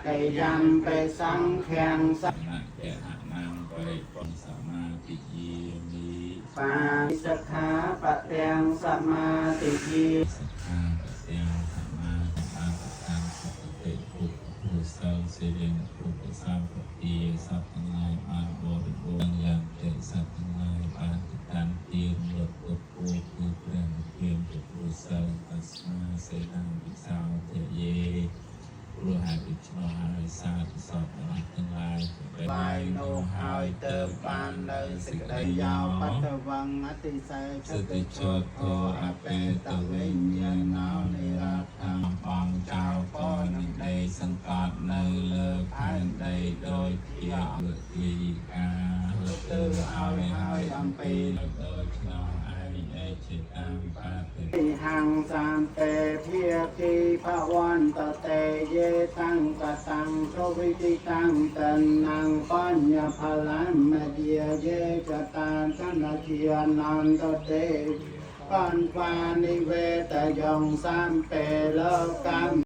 តិយំបេសង្ឃាំស ណៈកៈអនាងបរិពសមាទិយាមិ បាសិក្ខាបទាំងសមាទិយា សខាបទាំងសមាទិអតាំសតិពុទ្ធពុសិលសិរិនពុទ្ធសម្ពទាសត្វទាំងឡាយបានបរិបូរណ៍យ៉ាងទេសត្វទាំងឡាយបានទៅតាមទៀងលត់ពុទ្ធពូគឺព្រះនិព្វានពុទ្ធសិលតស្មាសេនាវិសោធយេព្រោះហេតុដូច្នោះហើយសាធុសពទាំងឡាយ បាយនោះហើយទៅបាននៅសេចក្តីយោបតវងអតិសេឆ ស តិ តិ ច ចត តោអ អ បេ បេ ត ត វិ វិ ញ្ញា ញ្ញា ណោ ណោ និរ និរ ត តੰបងចៅពនឹងដីសង្កត់នៅលើផែនដីដោយជាវិធីការ ទៅឲ្យហើយអំពី ដូច្នោះឯងឯជាតាមបាតិ ិហੰសាមតេភាគីភវន្តតេយេតាំងកតាំងទវិតិតាំងតនੰបញ្ញផលមយាយេចតាននជានន្តតេបញ្វានិវេតយងសាមពេលោកកម្ម